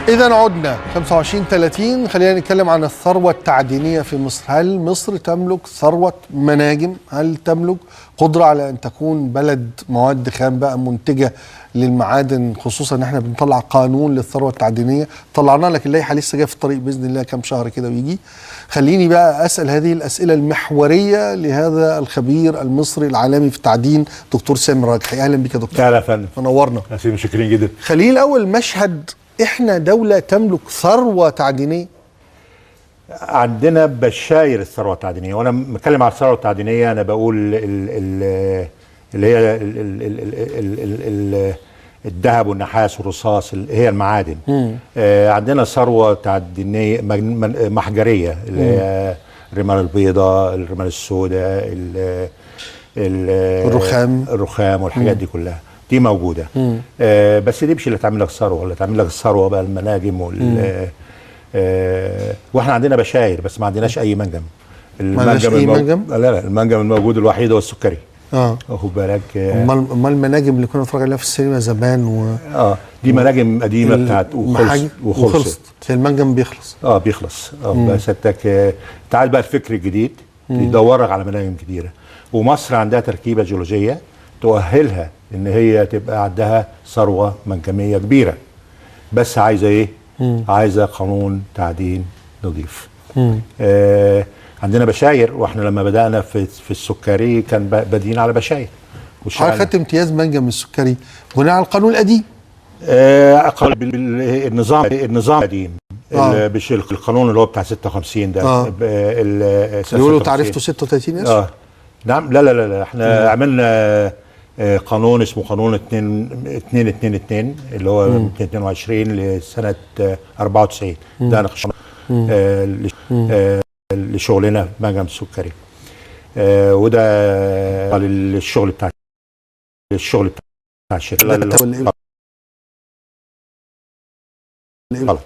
إذا عدنا 25:30. خلينا نتكلم عن الثروة التعدينية في مصر. هل مصر تملك ثروة مناجم؟ هل تملك قدرة على أن تكون بلد مواد خام بقى منتجة للمعادن، خصوصا إن احنا بنطلع قانون للثروة التعدينية، طلعنا لك اللائحة لسه جاية في الطريق بإذن الله كام شهر كده ويجي. خليني بقى أسأل هذه الأسئلة المحورية لهذا الخبير المصري العالمي في التعدين دكتور سامي الراجحي. أهلا بك يا دكتور. أهلا يا فندم، منورنا. متشكرين جدا. خليني الأول مشهد، احنا دولة تملك ثروة تعدينية؟ عندنا بشاير الثروة التعدينية. وانا بتكلم على الثروة التعدينية انا بقول اللي هي الذهب والنحاس والرصاص اللي هي المعادن. عندنا ثروة تعدينية محجرية اللي هي الرمال البيضاء، الرمال السوداء، الرخام والحاجات دي كلها دي موجودة. بس دي مش اللي تعمل لك ثروة، اللي تعمل لك الثروة بقى المناجم وال واحنا عندنا بشاير بس ما عندناش اي منجم. المنجم اي منجم؟ لا لا، المنجم الموجود الوحيد هو السكري. واخد بالك؟ امال المناجم اللي كنا بنتفرج عليها في السينما زمان و دي مناجم قديمة بتاعت وخلصت. المنجم بيخلص. بيخلص. بس تعال بقى الفكر الجديد يدورك على مناجم كبيرة، ومصر عندها تركيبه جيولوجيه تؤهلها ان هي تبقى عندها ثروة منجميه كبيرة، بس عايزه ايه؟ عايزه قانون تعدين نظيف. عندنا بشاير، واحنا لما بدانا في السكري كان بادئين على بشاير. حضرتك خدت امتياز منجم السكري بناء على القانون القديم؟ النظام القديم. مش القانون اللي هو بتاع 56 ده. بيقولوا تعريفته 36 قرش؟ نعم. لا لا لا، احنا عملنا قانون اسمه قانون 2 2 2 اللي هو 222 لسنة 94. ده ناقشنا لشغلنا في منجم السكري، وده للشغل بتاع الشركة. غلط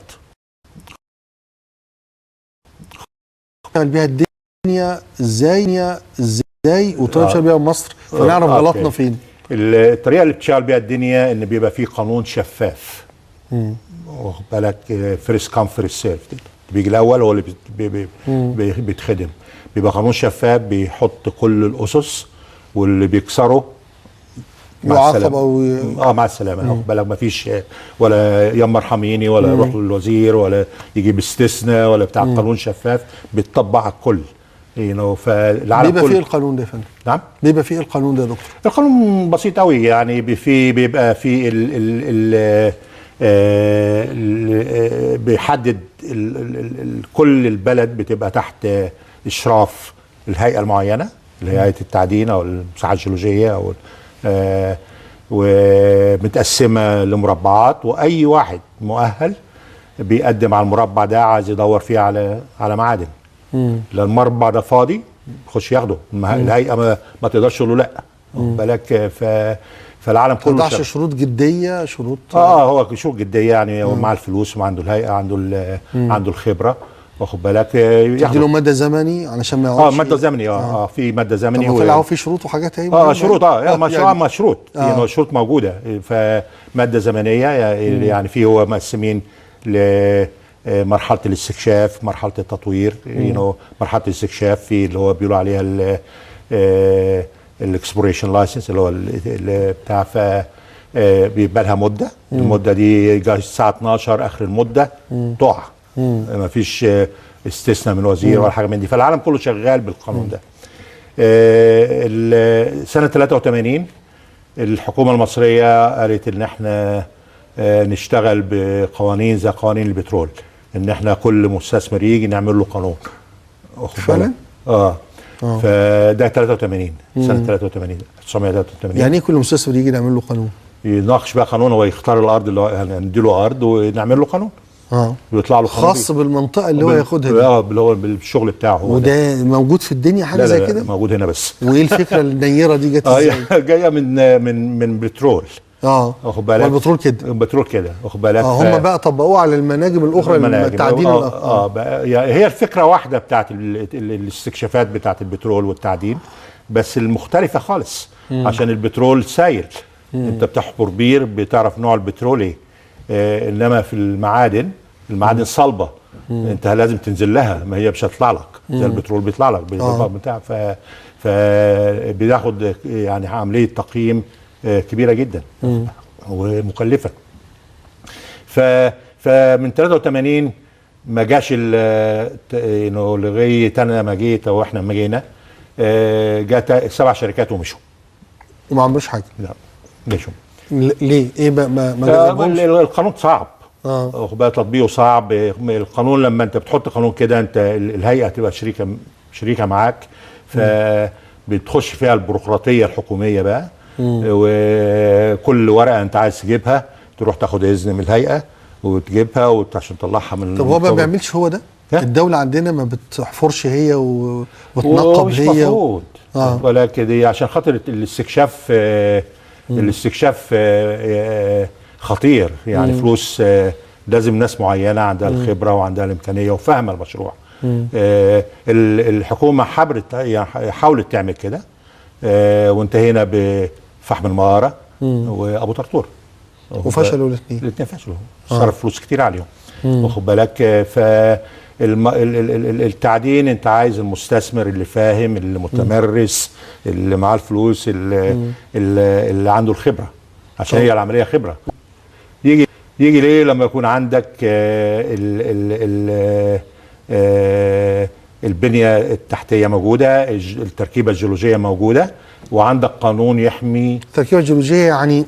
بيها الدنيا ازاي وطريقه بتشتغل بيها مصر، فنعرف غلطنا فين. الطريقة اللي بتشتغل بيها الدنيا ان بيبقى فيه قانون شفاف، واخد بالك؟ first come first serve، بيجي الاول هو اللي بيتخدم. بيبقى قانون شفاف بيحط كل الاسس، واللي بيكسره يعاقب او مع السلامة. واخد بالك؟ مفيش ولا يما ارحميني ولا يروح للوزير ولا يجيب استثناء ولا بتاع. قانون شفاف بيتطبق على الكل. فالعالم بيبقى فيه القانون ده يا فندم؟ نعم، بيبقى فيه القانون ده يا دكتور. القانون بسيط قوي يعني، بيبقى فيه ال ال بيحدد كل البلد بتبقى تحت اشراف الهيئة المعينة اللي هي هيئة التعدين او المساحة الجيولوجيه او ومتقسمه لمربعات، واي واحد مؤهل بيقدم على المربع ده عايز يدور فيه على معادن. لو المربع ده فاضي يخش ياخده، الهيئة ما تقدرش تقول له لا. بالك؟ فالعالم كله ما شروط جدية، شروط هو شروط جدية يعني. هو مع الفلوس وعنده الهيئة، عنده الخبرة، واخد بالك؟ تدي له مدى زمني علشان ما يقعدش. مدى زمني. في مدى زمني. طب طلعوا في شروط وحاجات اهي. شروط. يعني شروط يعني شروط موجودة. فماده زمنية يعني في هو مقسمين ل مرحلة الاستكشاف، مرحلة التطوير. مرحلة الاستكشاف في اللي هو بيقولوا عليها ال exploration license اللي هو بتاع، ف بيبقى لها مده. المدة دي جاي الساعة 12 اخر المدة تقع، ما فيش استثناء من وزير ولا حاجة من دي. فالعالم كله شغال بالقانون ده. سنة 83 الحكومة المصرية قالت ان احنا نشتغل بقوانين زي قوانين البترول، ان احنا كل مستثمر يجي نعمل له قانون. فعلا؟ فده 83، سنة 83 1983. يعني ايه كل مستثمر يجي نعمل له قانون؟ يناقش بقى قانون، هو يختار الارض اللي هو هندي له ارض ونعمل له قانون. ويطلع له قانون خاص بالمنطقة اللي هو ياخدها دي. اللي هو بالشغل بتاعه هو. وده موجود في الدنيا حاجة زي كده؟ موجود هنا بس. وايه الفكرة النيره دي جت ازاي؟ جاية من بترول. واخد بالك؟ والبترول كده. البترول كده، واخد بالك؟ هم بقى طبقوه على المناجم الاخرى، التعدين. يعني هي الفكرة واحدة بتاعت الاستكشافات بتاعت البترول والتعدين، بس المختلفة خالص. عشان البترول سايل، انت بتحفر بير بتعرف نوع البترول ايه. انما في المعادن، المعادن صلبه، انت لازم تنزل لها، ما هي مش هتطلع لك زي البترول بيطلع لك بتاع. فبياخد يعني عملية تقييم كبيرة جدا ومكلفه. فمن 83 ما جاش انه لغاية انا ما جيت او احنا ما جينا، جت 7 شركات ومشوا وما عملوش حاجة. لا مشوا ليه؟ ايه ما القانون صعب، بقى تطبيقه صعب. القانون لما انت بتحط قانون كده، انت الهيئة تبقى شريكه معاك، فبتخش فيها البيروقراطية الحكومية بقى، وكل ورقة انت عايز تجيبها تروح تاخد اذن من الهيئة وتجيبها عشان تطلعها من. طب هو ما بيعملش هو ده؟ الدولة عندنا ما بتحفرش هي وتنقب هي مفروض. ولكن دي عشان خاطر الاستكشاف، الاستكشاف خطير يعني. فلوس، لازم ناس معينة عندها الخبرة وعندها الامكانية وفاهمه المشروع. الحكومة حاولت تعمل كده، وانتهينا بفحم المغارة وابو طرطور، وفشلوا الاثنين. الاثنين فشلوا، صرف فلوس كتير عليهم، واخد بالك. ف التعدين انت عايز المستثمر اللي فاهم، اللي متمرس، اللي معاه الفلوس، اللي عنده الخبرة، عشان هي العملية خبره. يجي ليه لما يكون عندك ال ال البنية التحتية موجودة، التركيبة الجيولوجيه موجودة، وعندك قانون يحمي التركيبة الجيولوجيه، يعني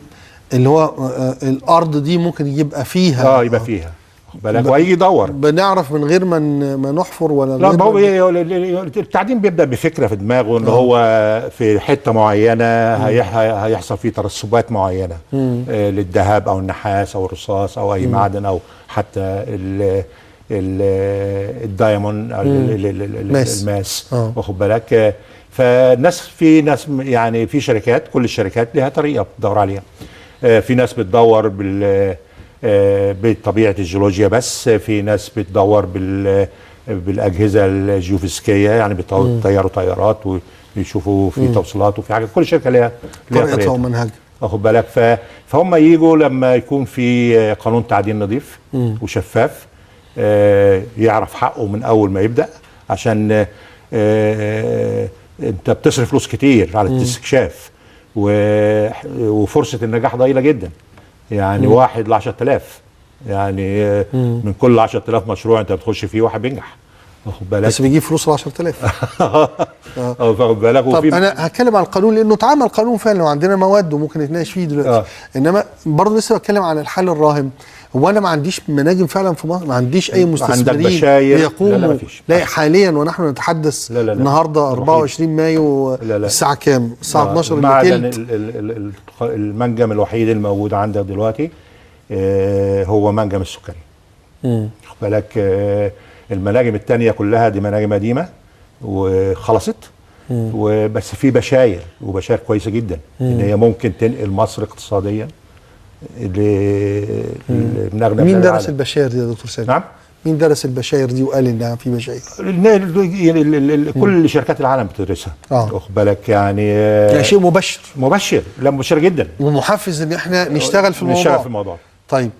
اللي هو الارض دي ممكن يبقى فيها يبقى فيها بالك، وهيجي يدور. بنعرف من غير ما نحفر ولا لا. ما هو التعدين بيبدا بفكره في دماغه ان هو في حتة معينة هيحصل فيه ترسبات معينة للذهب او النحاس او الرصاص او اي معدن، او حتى ال diamond، الماس، واخد بالك. فالناس، في ناس يعني في شركات، كل الشركات لها طريقه بتدور عليها. في ناس بتدور بطبيعة الجيولوجيا بس، في ناس بتدور بالاجهزة الجيوفيزيكيه، يعني بيطيروا طيارات ويشوفوا في توصيلات وفي حاجات. كل شركة ليها طريقتها ومنهجها، واخد بالك. فهم يجوا لما يكون في قانون تعدين نظيف وشفاف، يعرف حقه من اول ما يبدا، عشان انت بتصرف فلوس كتير على الاستكشاف، وفرصه النجاح ضئيلة جدا، يعني 1 ل 10,000، يعني من كل 10,000 مشروع انت بتخش فيه واحد بينجح، واخد بالك. بس بيجيب فلوس ال 10,000. واخد بالك. طب انا هتكلم على القانون لانه اتعمل قانون فعلا وعندنا مواد وممكن نتناقش فيه دلوقتي. انما برضه لسه بتكلم عن الحل الراهن. هو انا ما عنديش مناجم فعلا في مصر، ما عنديش اي مستثمرين يقوموا. لا, لا حاليا ونحن نتحدث لا لا لا. النهارده 24 مايو. لا لا. الساعة كام؟ الساعة 12 الا تلت. المنجم الوحيد الموجود عندك دلوقتي هو منجم السكري. خد بالك. المناجم الثانية كلها دي مناجم قديمة وخلصت، وبس في بشاير، وبشاير كويسة جدا ان هي ممكن تنقل مصر اقتصاديا. مين درس البشاير دي يا دكتور سامي؟ نعم؟ مين درس البشاير دي وقال انها في بشاير؟ كل شركات العالم بتدرسها. واخد بالك، يعني شيء مبشر. مبشر، لا مبشر جدا ومحفز ان احنا نشتغل في الموضوع. نشتغل في الموضوع. طيب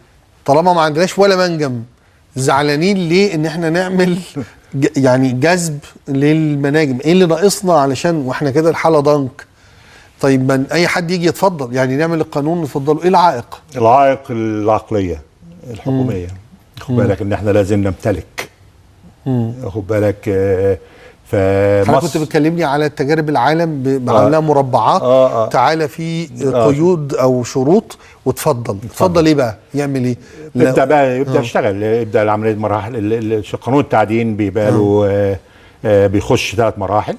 طالما ما عندناش ولا منجم، زعلانين ليه ان احنا نعمل يعني جذب للمناجم؟ ايه اللي ناقصنا علشان واحنا كده الحالة ضنك؟ طيب من اي حد يجي يتفضل، يعني نعمل القانون نتفضلوا. ايه العائق؟ العائق العقلية الحكومية. خد بالك ان احنا لازم نمتلك. خد بالك. فمصر كنت بتكلمني على تجارب العالم عاملاها مربعات. تعالى في قيود او شروط وتفضل. اتفضل ايه بقى؟ يعمل ايه؟ يبدا بقى، يبدا يشتغل، يبدا العملية مراحل. قانون التعدين بيبقى له بيخش 3 مراحل.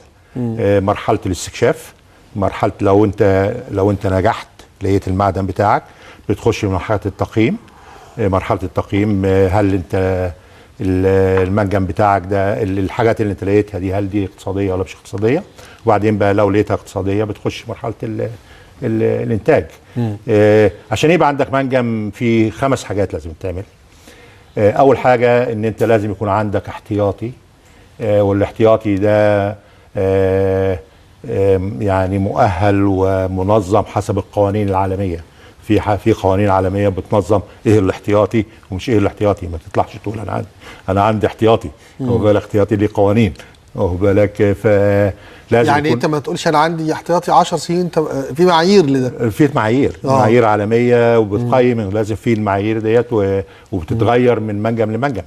مرحلة الاستكشاف، مرحلة لو انت نجحت لقيت المعدن بتاعك، بتخش مرحلة التقييم. مرحلة التقييم، هل انت المنجم بتاعك ده الحاجات اللي انت لقيتها دي هل دي اقتصادية ولا مش اقتصادية؟ وبعدين بقى لو لقيتها اقتصادية بتخش مرحلة ال ال الانتاج. عشان يبقى عندك منجم في 5 حاجات لازم تعمل. اول حاجة ان انت لازم يكون عندك احتياطي، والاحتياطي ده يعني مؤهل ومنظم حسب القوانين العالمية. في قوانين عالمية بتنظم ايه الاحتياطي ومش ايه الاحتياطي. ما تطلعش تقول انا عندي احتياطي، واخد بالك؟ احتياطي ليه قوانين، واخد بالك؟ فلازم يعني انت ما تقولش انا عندي احتياطي 10 سنين، في معايير لده، في معايير، معايير عالمية وبتقيم، لازم في المعايير ديت وبتتغير من منجم لمنجم.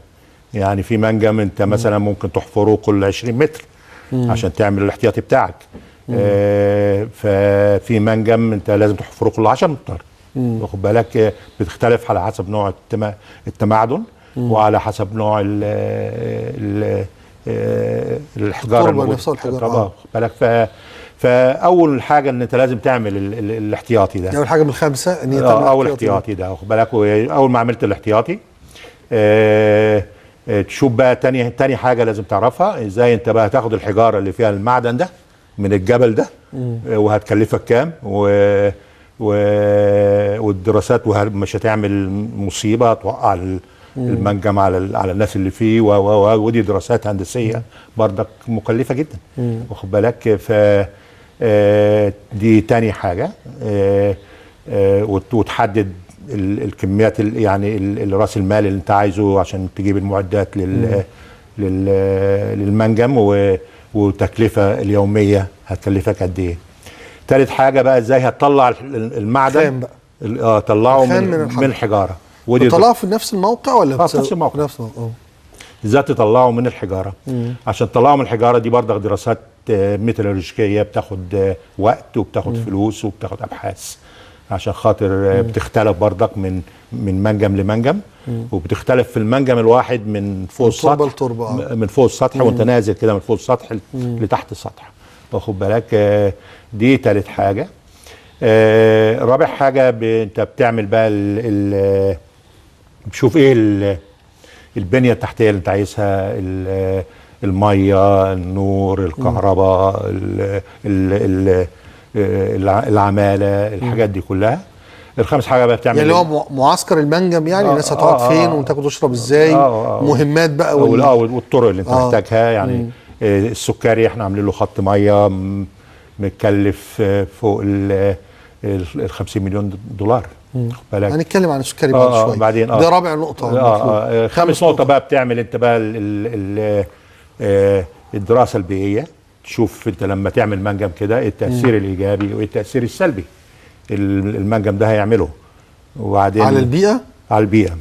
يعني في منجم انت مثلا ممكن تحفره كل 20 متر عشان تعمل الاحتياطي بتاعك. ففي منجم انت لازم تحفره كل 10 متر، واخد بالك؟ بتختلف على حسب نوع التمعدن وعلى حسب نوع الحجارة نفسها، الحجارة، بالك؟ فاول حاجة ان انت لازم تعمل الاحتياطي ده، اول حاجة من الخمسة ان هي تعمل اول احتياطي ده، واخد بالك؟ اول ما عملت الاحتياطي تشوف بقى تاني حاجة لازم تعرفها، ازاي انت بقى هتاخد الحجارة اللي فيها المعدن ده من الجبل ده، وهتكلفك كام، والدراسات، ومش هتعمل مصيبة توقع المنجم على الناس اللي فيه، ودي دراسات هندسية برضك مكلفة جدا، واخد بالك؟ ف دي تاني حاجة. وتحدد الكميات، يعني راس المال اللي انت عايزه عشان تجيب المعدات للمنجم، وتكلفة اليومية هتكلفك قد ايه. تالت حاجة بقى ازاي هتطلع المعدن بقى. طلعه من الحجارة، ودي طلعه في نفس الموقع ولا في نفس الموقع؟ نفس الموقع. ازاي تطلعه من الحجارة؟ عشان تطلعه من الحجارة دي برضك دراسات ميتالورجيه بتاخد وقت وبتاخد فلوس وبتاخد ابحاث، عشان خاطر بتختلف برضك من منجم لمنجم، وبتختلف في المنجم الواحد من فوق السطح تربة. من فوق السطح وانت نازل كده من فوق السطح لتحت السطح، واخد بالك؟ دي تالت حاجة. رابع حاجة انت بتعمل بقى بتشوف ايه البنية التحتية اللي انت عايزها، المية، النور، الكهرباء، العمالة، الحاجات دي كلها. الخامس حاجة بقى بتعمل يعني اللي هو معسكر المنجم، يعني الناس هتقعد فين وتاكل وتشرب ازاي، مهمات بقى والطرق اللي انت محتاجها. يعني السكري احنا عاملين له خط مية متكلف فوق ال 50 مليون دولار. بالك؟ هنتكلم عن السكري بعد شوية بعدين. ده رابع نقطة. خامس نقطة بقى بتعمل انت بقى الدراسة البيئية، تشوف انت لما تعمل منجم كده ايه التاثير الايجابي وايه التاثير السلبي المنجم ده هيعمله، وبعدين على البيئة، على البيئة.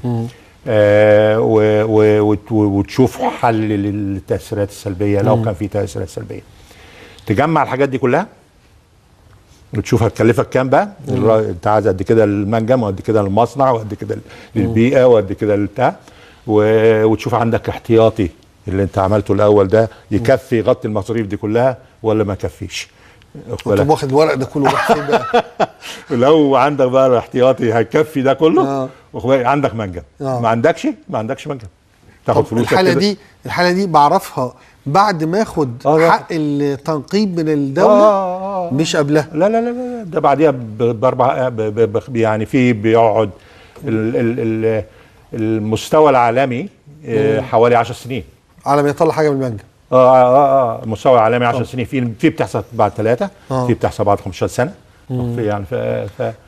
وتشوف حل للتاثيرات السلبية لو كان في تاثيرات سلبية. تجمع الحاجات دي كلها وتشوف هتكلفك كام بقى. انت عايز قد كده المنجم، وقد كده المصنع، وقد كده للبيئة، وقد كده البتاع، وتشوف عندك احتياطي اللي انت عملته الاول ده يكفي يغطي المصاريف دي كلها ولا ما يكفيش. طب واخد الورق ده كله راح فين بقى؟ لو عندك بقى الاحتياطي هيكفي ده كله، عندك منجم. ما عندكش، ما عندكش منجم، تاخد فلوسك. الحالة دي، الحالة دي بعرفها بعد ما اخد حق التنقيب من الدولة، مش قبلها. لا لا لا، ده بعديها باربع، يعني في بيقعد المستوى العالمي حوالي 10 سنين على ما يطلع حاجة من المنجم. المستوى العالمي 10 سنين، في بتحصل بعد 3، في بتحصل بعد 15 سنة. في يعني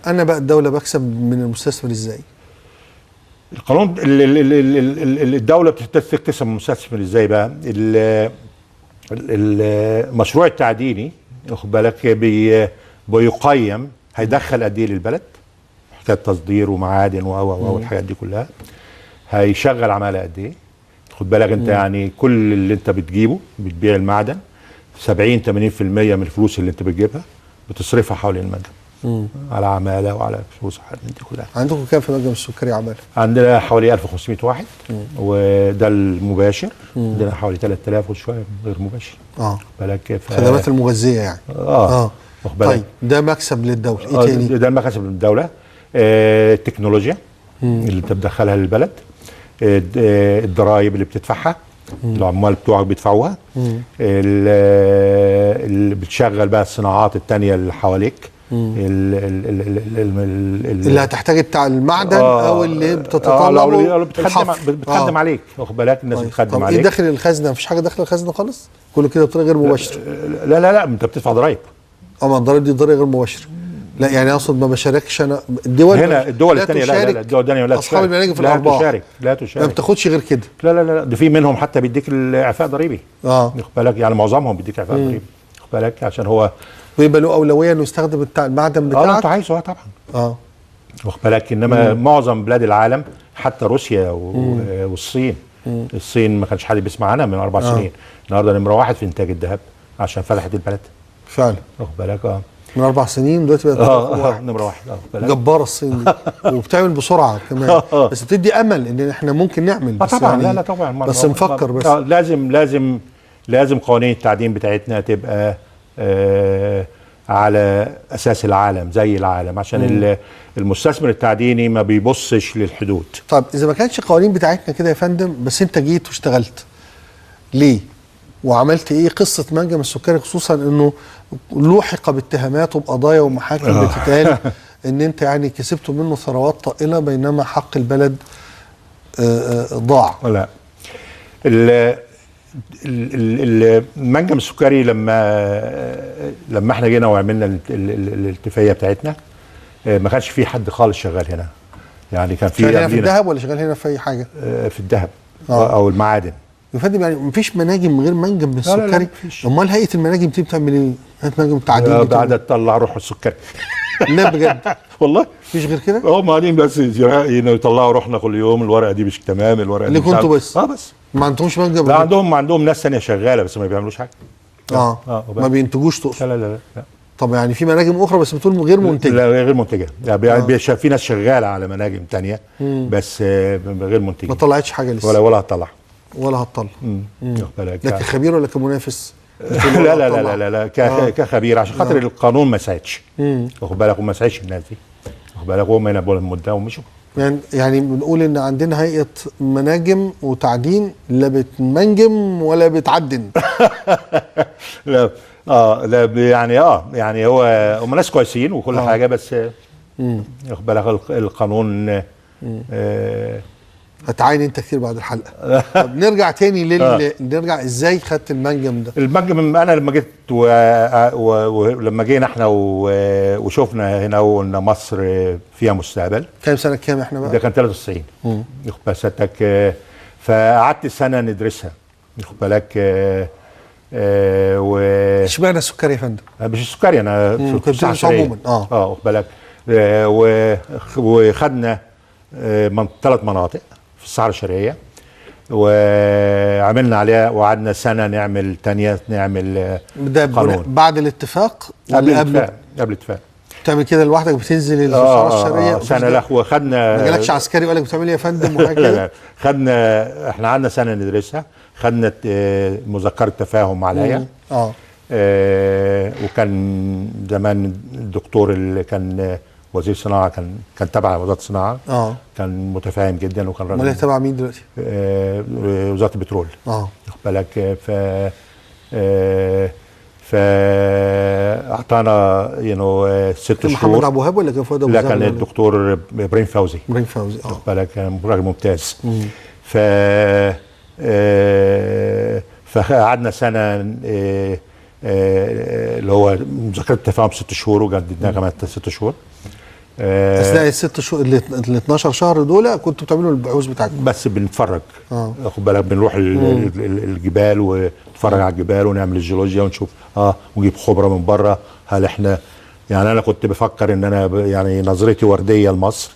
انا بقى الدولة بكسب من المستثمر ازاي؟ القانون الدولة بتكتسب من المستثمر ازاي بقى؟ المشروع التعديني، واخد بالك، بيقيم هيدخل قد ايه للبلد، حكاية تصدير ومعادن و والحاجات دي كلها، هيشغل عماله قد ايه. خد بالك انت، يعني كل اللي انت بتجيبه بتبيع المعدن 70 80% من الفلوس اللي انت بتجيبها بتصرفها حوالين المنجم، على عماله وعلى فلوس وحاجات دي كلها. عندكم كام في منجم السكري عماله؟ عندنا حوالي 1500 واحد، وده المباشر. عندنا حوالي 3000 وشوية غير مباشر. بالك خدمات المغذية يعني. طيب ده مكسب للدولة، ايه تاني؟ ده المكسب للدولة. التكنولوجيا اللي انت بتدخلها للبلد، الضرايب اللي بتدفعها، العمال بتوعك بيدفعوها، اللي بتشغل بقى الصناعات التانية اللي حواليك، اللي هتحتاج بتاع المعدن او اللي بتتطلبه بتخدم عليك، واخد بالك، الناس بتخدم عليك. ايه داخل الخزنة؟ مفيش حاجة داخل الخزنة خالص، كله كده بطريقة غير مباشرة. لا لا لا، انت بتدفع ضرايب. ما الضرايب دي ضريبة غير مباشرة. لا يعني اقصد ما بشاركش انا الدول هنا، الدول الثانية لا لا، الدول الثانية لا اصحاب المناجم في الارباح لا تشارك، لا تشارك، ما بتاخدش غير كده. لا لا لا، ده في منهم حتى بيديك الاعفاء ضريبي. واخد بالك؟ يعني معظمهم بيديك اعفاء ضريبي، واخد بالك؟ عشان هو ويبقى له اولوية انه يستخدم المعدن بتاعك. انت عايزه طبعا. واخد بالك؟ انما معظم بلاد العالم حتى روسيا والصين. الصين ما كانش حد بيسمع عنها من 4 سنين، النهارده نمره 1 في انتاج الذهب عشان فتحت البلد فعلا. واخد بالك؟ من 4 سنين دلوقتي بقت نمره 1. جبارة الصين دي وبتعمل بسرعة كمان. بس بتدي امل ان احنا ممكن نعمل. بس طبعا يعني لا لا طبعا، بس نفكر بس. لازم لازم لازم قوانين التعدين بتاعتنا تبقى على اساس العالم، زي العالم، عشان المستثمر التعديني ما بيبصش للحدود. طب اذا ما كانتش القوانين بتاعتنا كده يا فندم، بس انت جيت واشتغلت ليه وعملت ايه قصة منجم السكري، خصوصا انه لوحق باتهامات وبقضايا ومحاكم بتتقال ان انت يعني كسبت منه ثروات طائلة بينما حق البلد ضاع. لا، المنجم السكري لما احنا جينا وعملنا الاتفاقية بتاعتنا ما كانش في حد خالص شغال هنا. يعني كان في شغال هنا في الذهب ولا شغال هنا في اي حاجة؟ في الذهب او المعادن. يا فندم يعني مفيش مناجم غير منجم السكري؟ امال هيئة المناجم دي بتعمل ايه؟ هيئة مناجم التعدين بعد تطلع روح السكري. لا بجد والله مفيش غير كده؟ هم قاعدين بس يطلعوا روحنا كل يوم، الورقة دي مش تمام، الورقة دي اللي كنتوا بس بس ما عندهمش منجم. لا عندهم ناس ثانية شغالة بس ما بيعملوش حاجة. ما بينتجوش تقصد؟ لا لا لا. طب يعني في مناجم اخرى بس بتقول غير منتجه؟ لا غير منتجه، يعني في ناس شغالة على مناجم ثانية بس غير منتجه، ما طلعتش حاجة لسه ولا هتطلع. ولا هتطلع. لا كخبير ولا كمنافس؟ لا لا لا لا لا كخبير، عشان خاطر القانون ما ساعدش، واخد بالك، وما ساعدش الناس دي، واخد بالك، وهم ينبوا المدة ومشوا. يعني بنقول ان عندنا هيئة مناجم وتعدين لا بتمنجم ولا بتعدن. لا لا يعني يعني هو هم ناس كويسين وكل حاجة، بس واخد بالك القانون. هتعاين انت كتير بعد الحلقة. طب نرجع تاني نرجع ازاي خدت المنجم ده؟ المنجم انا لما جيت ولما جينا احنا وشفنا هنا وان مصر فيها مستقبل. كام سنة كام احنا بقى؟ ده كان 93. واخد بالك؟ فقعدت سنة ندرسها، واخد بالك. اشمعنى السكري يا فندم؟ مش السكري، انا كنت عموما. واخد بالك. وخدنا من 3 مناطق في الصحراء الشرقية وعملنا عليها، وقعدنا سنة نعمل تانية، نعمل قانون. بعد الاتفاق قبل الاتفاق؟ قبل الاتفاق. بتعمل كده لوحدك، بتنزل الصحراء الشرقية سنة؟ لا، وخدنا. ما جالكش عسكري وقال لك بتعمل ايه يا فندم وحاجه كده؟ لا، خدنا احنا قعدنا سنة ندرسها، خدنا مذكره تفاهم مع الهيئة. وكان زمان الدكتور اللي كان وزير صناعة، كان تبع وزارة الصناعة. كان متفاهم جدا، وكان راجل. امال تبع مين دلوقتي؟ وزارة البترول. واخد بالك. فاعطانا 6 شهور. محمد عبد الوهاب ولا كان فؤاد ابو لا، كان الدكتور ابراهيم فوزي. ابراهيم فوزي. واخد بالك، كان راجل ممتاز. فقعدنا سنة اللي هو مذكره التفاهم 6 شهور، وجددناها كمان 6 شهور. اثناء الست شهور ال 12 شهر دول كنتوا بتعملوا البحوث بتاعتكم؟ بس بنتفرج. واخد بالك، بنروح الجبال ونتفرج على الجبال ونعمل الجيولوجيا ونشوف ونجيب خبره من بره. هل احنا يعني انا كنت بفكر ان انا يعني نظرتي وردية لمصر،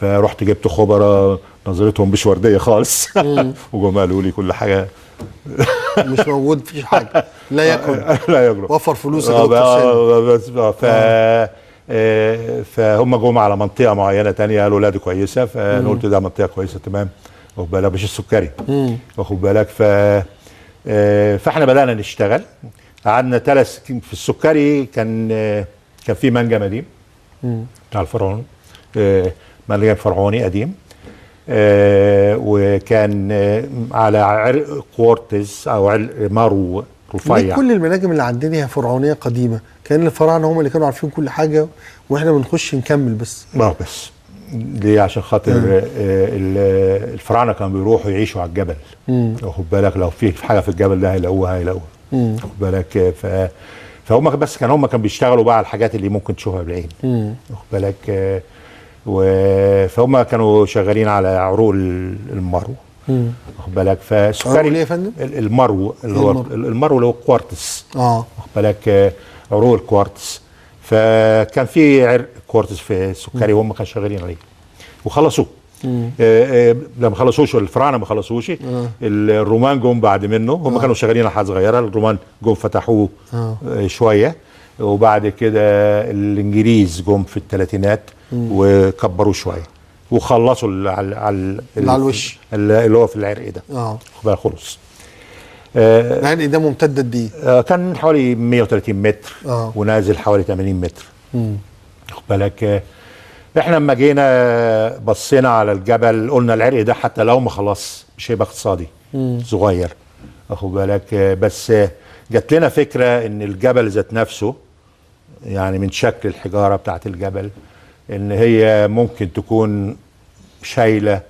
فرحت جبت خبراء نظرتهم مش وردية خالص. وجم قالوا لي كل حاجة مش موجود، مفيش حاجة، لا يكن لا يجرؤ، وفر فلوسك يا دكتور سامي. فهم جم على منطقة معينة ثانية قالوا لا دي كويسة، فانا قلت ده منطقة كويسة تمام، واخد بالك، مش السكري، واخد بالك. فاحنا بدانا نشتغل، قعدنا 3 في السكري. كان في منجم قديم بتاع الفرعون، منجم فرعوني قديم، وكان على عرق كوارتز او عرق مارو رفيع. كل المناجم اللي عندنا هي فرعونيه قديمة، كان الفراعنة هم اللي كانوا عارفين كل حاجة واحنا بنخش نكمل بس. بس ليه؟ عشان خاطر الفراعنة كانوا بيروحوا يعيشوا على الجبل، واخد بالك، لو في حاجة في الجبل ده هيلاقوها، واخد بالك. فهم بس كان هم كانوا بيشتغلوا بقى على الحاجات اللي ممكن تشوفها بالعين، واخد بالك. فهم كانوا شغالين على عروق المرو، واخد بالك. فالسكري ليه يا فندم؟ المرو اللي هو المرو اللي هو الكوارتز، واخد بالك، عروق الكوارتز. فكان في عرق كوارتز في السكري وهم كانوا شغالين عليه وخلصوه. لما خلصوش الفراعنة ما خلصوش، الرومان جم بعد منه، هم كانوا شغالين على حاجة صغيرة، الرومان جم فتحوه شوية، وبعد كده الانجليز جم في الثلاثينات وكبروه شوية وخلصوا على الوش اللي هو في العرق ده. خلص. العرق ده ممتد قد ايه؟ كان حوالي 130 متر ونازل حوالي 80 متر. خد بالك. احنا لما جينا بصينا على الجبل قلنا العرق ده حتى لو ما خلص مش هيبقى اقتصادي، صغير، واخد بالك. بس جات لنا فكرة ان الجبل ذات نفسه، يعني من شكل الحجارة بتاعت الجبل، ان هي ممكن تكون شايله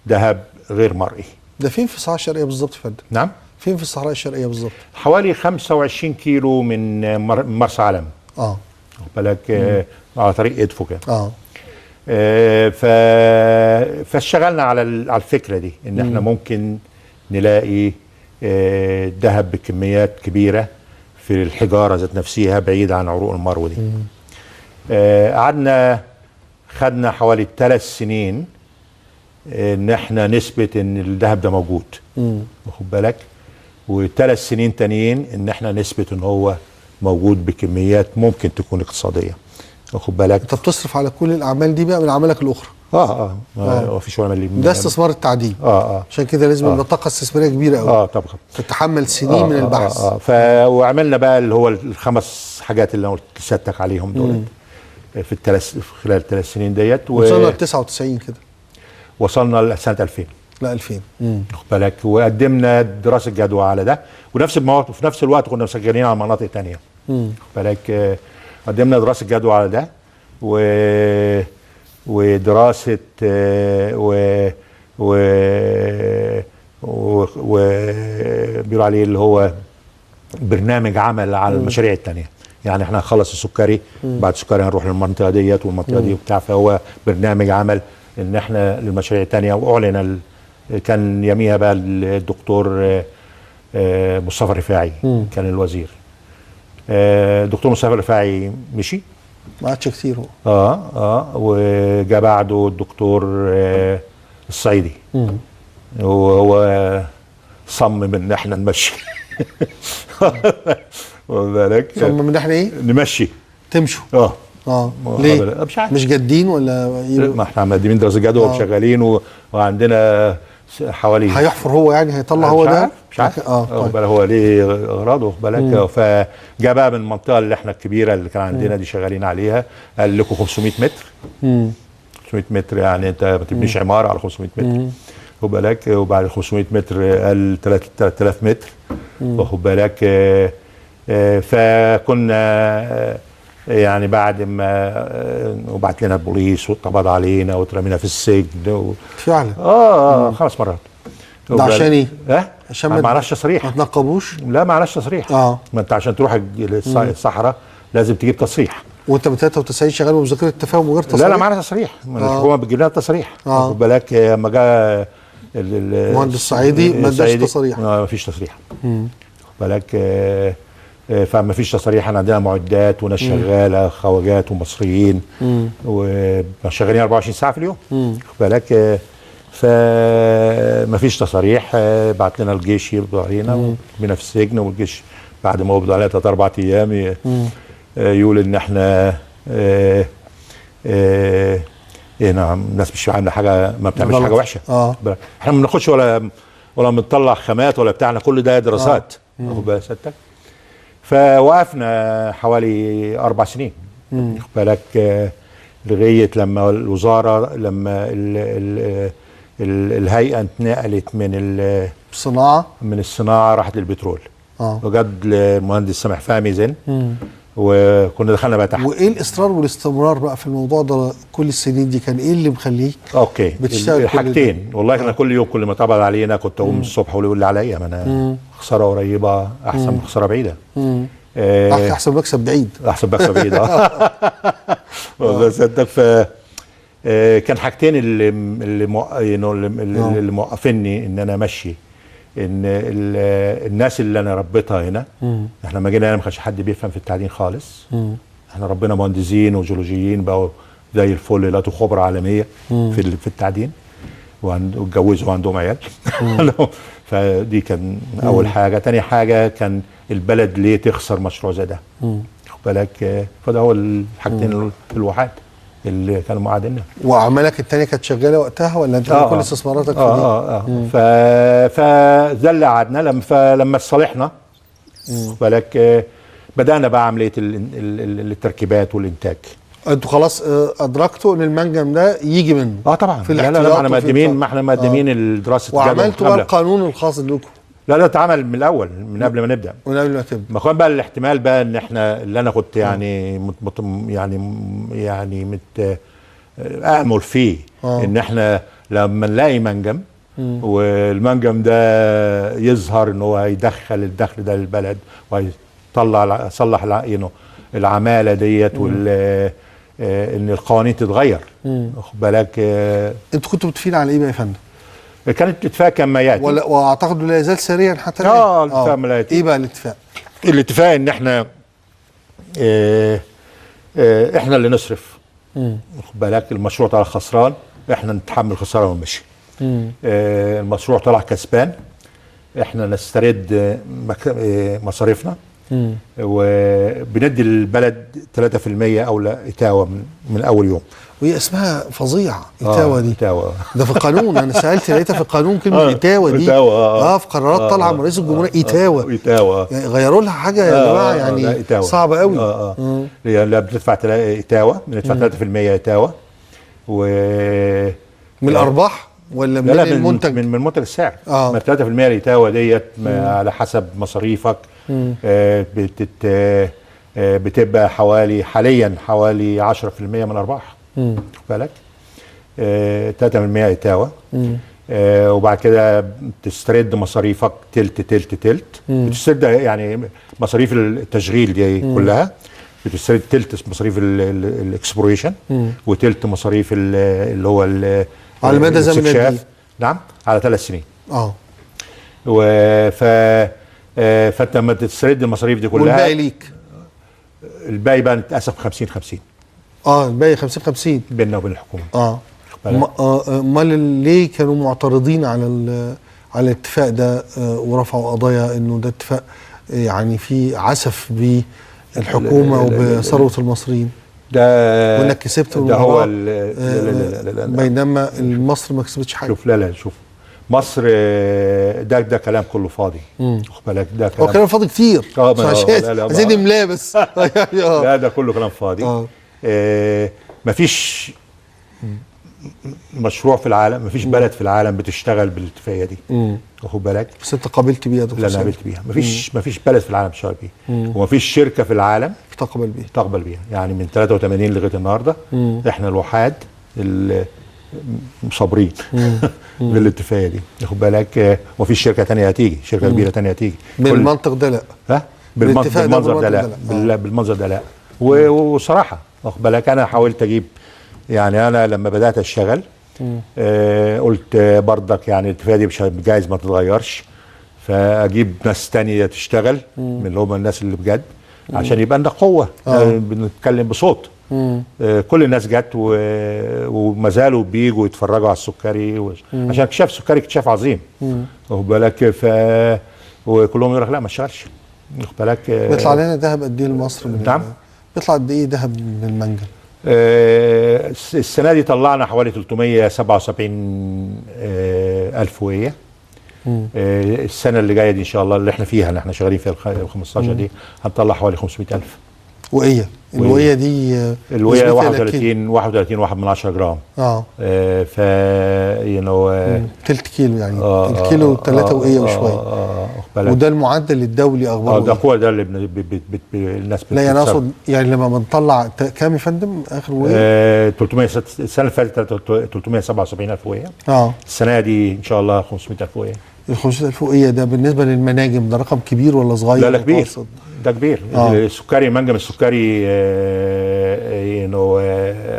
ذهب غير مرئي. ده فين في الصحراء الشرقية بالظبط يا فندم؟ نعم؟ فين في الصحراء الشرقية بالظبط؟ حوالي 25 كيلو من مرسى علم. واخد بالك، على طريق ادفو كده. فاشتغلنا على الفكرة دي ان احنا ممكن نلاقي ذهب بكميات كبيرة في الحجارة ذات نفسها بعيد عن عروق المرو دي. قعدنا خدنا حوالي 3 سنين ان احنا نثبت ان الذهب ده موجود، واخد بالك، و3 سنين تانيين ان احنا نثبت ان هو موجود بكميات ممكن تكون اقتصادية، واخد بالك. انت بتصرف على كل الاعمال دي بقى من اعمالك الاخرى؟ ما فيش ولا مليم. ده استثمار التعدين. عشان كده لازم يبقى طاقة استثمارية كبيرة قوي. طبعا تتحمل سنين من البحث. وعملنا بقى اللي هو ال5 حاجات اللي انا قلت لسيادتك عليهم دول في خلال ال3 سنين ديت. وصلنا ل 99 كده. وصلنا لسنه 2000. لا 2000. واخد بالك. وقدمنا دراسة جدوى على ده، ونفس في نفس الوقت كنا شغالين على مناطق ثانية. واخد بالك. قدمنا دراسة جدوى على ده ودراسة و و و بيقولوا عليه اللي هو برنامج عمل على المشاريع الثانية. يعني احنا هنخلص السكري، بعد السكري هنروح للمنطقة ديت والمنطقة دي وبتاع، فهو برنامج عمل ان احنا للمشاريع الثانية. واعلن كان يميها بقى الدكتور مصطفى رفاعي كان الوزير. الدكتور مصطفى رفاعي مشي، ما عادش كتير هو. وجا بعده الدكتور الصعيدي، وهو صمم ان احنا نمشي. واخد بالك؟ صمم ان احنا ايه؟ نمشي. تمشوا. ليه؟ مش عارف، مش جادين ولا ما احنا مقدمين دراسة جدوى وشغالين وعندنا حوالي. هيحفر هو يعني، هيطلع هو ده؟ مش عارف. طيب. هو ليه اغراضه، واخد بالك. فجاء بقى من المنطقة اللي احنا الكبيرة اللي كان عندنا دي شغالين عليها، قال لكم 500 متر. 500 متر يعني انت ما تبنيش عمارة على 500 متر، واخد بالك. وبعد 500 متر قال 3000 متر، واخد بالك. فكنا يعني بعد ما وبعت لنا البوليس واتقبض علينا واترمينا في السجن فعلا 5 مرات. ده عشان ايه؟ عشان ما معناش تصريح. ما تنقبوش؟ لا ما معناش تصريح. ما انت عشان تروح الصحراء لازم تجيب تصريح. وانت من 93 شغال بمذكره التفاهم وغير تصريح؟ لا معانا تصريح، الحكومة بتجيب لنا تصريح. واخد بالك. لما جاء المهندس الصعيدي ما اداش تصريح. ما فيش تصريح. واخد بالك. فما فيش تصاريح. احنا عندنا معدات وناس شغالة، خواجات ومصريين، وشغالين 24 ساعة في اليوم. خد بالك. فما فيش تصاريح. بعت لنا الجيش يقبض علينا، وبينا في السجن، والجيش بعد ما قبضوا علينا 3 4 ايام يقول ان احنا ايه نعم، الناس مش عامله حاجة، ما بتعملش حاجة وحشة. احنا ما بناخدش ولا بنطلع خامات ولا بتاعنا، كل ده دراسات. واخد بالك سيادتك. فوقفنا حوالي 4 سنين، واخد بالك، لغاية لما الوزارة، لما ال ال ال الهيئة اتنقلت من الصناعة، من الصناعة راحت للبترول. وجد المهندس سامح فهمي زين، وكنا دخلنا بقى تحت. وايه الاصرار والاستمرار بقى في الموضوع ده كل السنين دي؟ كان ايه اللي مخليك okay بتشتغل؟ الحاجتين والله. احنا كل يوم كل ما اتقبض علينا كنت اقوم الصبح ويقول لي عليا، ما انا خسارة قريبه احسن من خسارة بعيدة. احسن مكسب بعيد. احسن مكسب بعيد. بس انت كان حاجتين اللي اللي موقفني ان انا امشي، ان الناس اللي انا ربيتها هنا. احنا لما جينا هنا ما كانش حد بيفهم في التعدين خالص. احنا ربنا مهندسين وجيولوجيين بقوا زي الفل، لقوا خبره عالمية في التعدين، واتجوزوا وعندهم عيال. فدي كان اول حاجة. تاني حاجة كان البلد ليه تخسر مشروع زي ده؟ خد بالك. فده هو الحاجتين الوحيد اللي كانوا معادلنا. واعمالك الثانية كانت شغالة وقتها ولا انت كل استثماراتك في دي؟ فده اللي قعدنا لما اتصالحنا، خد بالك، بدانا بقى عملية التركيبات والانتاج. انتوا خلاص ادركتوا ان المنجم ده يجي منه؟ طبعا. في لا لا لا، احنا مقدمين، ما احنا مقدمين الدراسة. وعملتوا بقى القانون الخاص لكم؟ لا لا، اتعمل من الاول، من قبل ما نبدا. من قبل ما تبدا. ما كان بقى الاحتمال بقى ان احنا اللي انا كنت يعني مت يعني يعني مت امل فيه ان احنا لما نلاقي منجم والمنجم ده يظهر ان هو هيدخل الدخل ده للبلد وهيطلع صلح العمالة ديت وال ان القوانين تتغير. واخد بالك. انتوا كنتوا متفقين على ايه بقى يا فندم؟ كانت الاتفاق كان ما ياتي، واعتقد لا يزال سريعا حتى الان. الاتفاق ما ياتي. ايه بقى الاتفاق؟ الاتفاق ان احنا احنا اللي نصرف. واخد بالك. المشروع طلع خسران، احنا نتحمل خسارة ونمشي. المشروع طلع كسبان، احنا نسترد مصاريفنا، وبندي البلد 3% او لا اتاوه من اول يوم. وهي اسمها فظيعة اتاوه دي. اتاوه ده في القانون، انا سالت لقيتها في القانون كلمة اتاوه دي. اتاوه في قرارات طالعه من رئيس الجمهورية اتاوه. اتاوه يعني غيروا لها حاجة يا جماعة، يعني صعبة قوي. لا بتدفع اتاوه، بندفع 3% اتاوه و من الارباح ولا من لا المنتج؟ من منتج السعر. ما 3% الاتاوه ديت على حسب مصاريفك. بتبقى حوالي حاليا حوالي 10% من الارباح. خد بالك. 3% اتاوه. وبعد كده بتسترد مصاريفك تلت تلت تلت. بتسترد يعني مصاريف التشغيل دي كلها، بتسترد تلت مصاريف ال exploration وتلت مصاريف اللي هو على مدى زمن. نعم، على 3 سنين. فانت لما تسترد المصاريف دي كلها والباقي ليك. الباقي بقى نتقسم 50-50. الباقي 50-50 بيننا وبين الحكومة. امال ليه كانوا معترضين على على الاتفاق ده ورفعوا قضايا انه ده اتفاق يعني فيه عسف بالحكومة وبثروه المصريين؟ ده وانك كسبت ده هو لا لا لا، بينما مصر ما كسبتش حاجة. شوف، لا لا، شوف مصر ده كلام كله فاضي. خد بالك، ده كلام، هو كلام فاضي كتير. عايزين نملاه بس. لا ده كله كلام فاضي. مفيش مشروع في العالم، مفيش بلد في العالم بتشتغل بالاتفاقيه دي. واخد بالك. بس انت قابلت بيها يا دكتور؟ لا انا قابلت بيها. مفيش بلد في العالم بتشتغل بيها، ومفيش شركة في العالم تقبل بيها. تقبل بيها. يعني من 83 لغاية النهارده احنا الوحاد اللي صابرين بالاتفاقيه دي. واخد بالك. ومفيش شركة ثانية هتيجي، شركة كبيرة ثانية هتيجي بالمنطق ده. لا ها، بالمنظر ده لا، بالمنظر ده لا. وصراحة واخد بالك، انا حاولت اجيب، يعني انا لما بدات اشتغل قلت برضك يعني الاتفاقية دي مش جايز ما تتغيرش، فاجيب ناس تانية تشتغل من اللي هم الناس اللي بجد عشان يبقى لنا قوة. بنتكلم بصوت. كل الناس جت وما زالوا بيجوا يتفرجوا على السكري عشان اكتشاف السكري اكتشاف عظيم. واخد بالك. وكلهم يقول لك لا ما اشتغلش. واخد بالك. بيطلع لنا ذهب قد ايه لمصر؟ نعم، بيطلع قد ايه ذهب من المنجم؟ السنة دي طلعنا حوالي 377 ألف وقية. السنة اللي جاية دي إن شاء الله اللي احنا فيها، اللي احنا شغالين فيها ال 15 دي، هنطلع حوالي 500 ألف وقية. الوقية دي الوقية 31.1 جرام. ف تلت كيلو يعني. الكيلو 3 وقية وشوية. وده المعدل الدولي اخباره؟ ده هو ده اللي الناس لا يعني اقصد يعني لما بنطلع كام يا فندم اخر وقية؟ 300 السنة اللي فاتت 377,000 وقية. السنة دي ان شاء الله 500,000 وقية. ال 500,000 وقية ده بالنسبة للمناجم ده رقم كبير ولا صغير؟ لا لا كبير. ده كبير. السكري، منجم السكري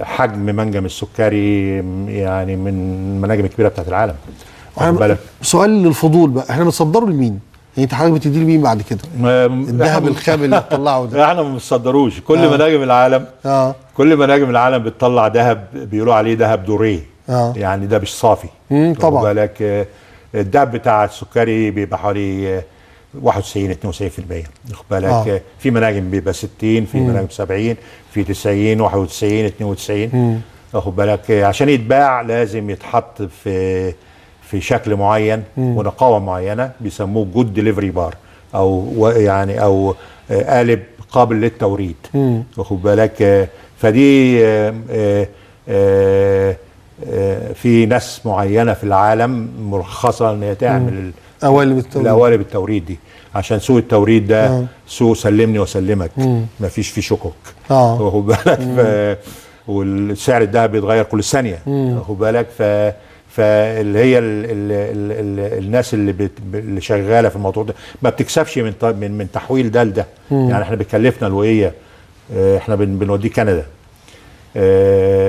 حجم منجم السكري يعني من المناجم الكبيرة بتاعت العالم. سؤال للفضول بقى، احنا بنصدره لمين؟ يعني انت حضرتك بتديه لمين بعد كده؟ الذهب الخام اللي بتطلعه ده احنا ما بنصدروش. كل مناجم العالم كل مناجم العالم بتطلع ذهب بيقولوا عليه ذهب doré. يعني ده مش صافي. طبعا. بالك الذهب بتاع السكري بيبقى حوالي 91 92%، واخد بالك؟ في مناجم بيبقى 60، في مناجم 70، في 90، 91، 92، واخد بالك؟ عشان يتباع لازم يتحط في شكل معين ونقاوه معينة، بيسموه good delivery bar، او يعني او قالب قابل للتوريد، واخد بالك؟ فدي في ناس معينة في العالم مرخصة ان هي تعمل القوالب التوريد دي، عشان سوق التوريد ده سوق سلمني وسلمك، ما فيش فيه شكك، واخد بالك؟ والسعر الذهب بيتغير كل ثانية، واخد بالك؟ فاللي هي ال ال ال الناس اللي شغالة في الموضوع ده ما بتكسبش من تحويل ده لده. يعني احنا بتكلفنا الوقيه، احنا بنوديه كندا.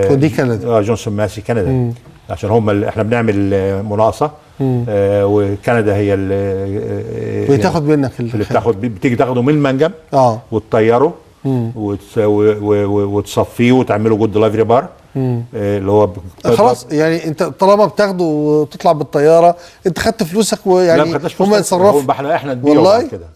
توديه كندا؟ جونسون ماسي كندا. عشان هم اللي احنا بنعمل مناقصه، وكندا هي اللي بتاخد منك، اللي بتاخد، بتيجي تاخده من المنجم وتطيره وتصفية وتعمله good delivery bar اللي هو خلاص. يعني انت طالما بتاخده وتطلع بالطيارة انت خدت فلوسك، ويعني هم يتصرفوا. احنا نبيعه بعد كده.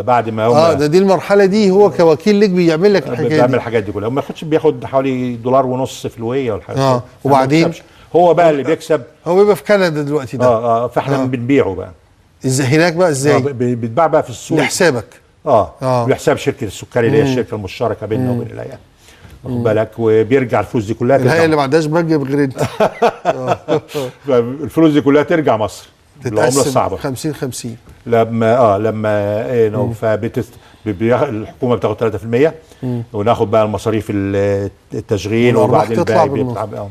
بعد ما هم ده دي المرحلة دي هو كوكيل لك بيعمل لك الحاجات دي، بيعمل الحاجات دي كلها. ما ياخدش، بياخد حوالي $1.50 في الوقيه والحاجات. وبعدين هو بقى اللي بيكسب، هو بيبقى في كندا دلوقتي ده. فاحنا بنبيعه بقى ازاي هناك بقى؟ ازاي بيتباع بقى في السوق لحسابك؟ لحساب شركة السكري اللي هي الشركة المشتركة بيننا وبين الهيئة، واخد بالك؟ وبيرجع الفلوس دي كلها الهيئة اللي ما عندهاش بنك غير انت. الفلوس دي كلها ترجع مصر بالعملة الصعبة 50-50. لما لما الحكومة بتاخد 3%، وناخد بقى المصاريف التشغيل، وبعدين الباقي بيطلع.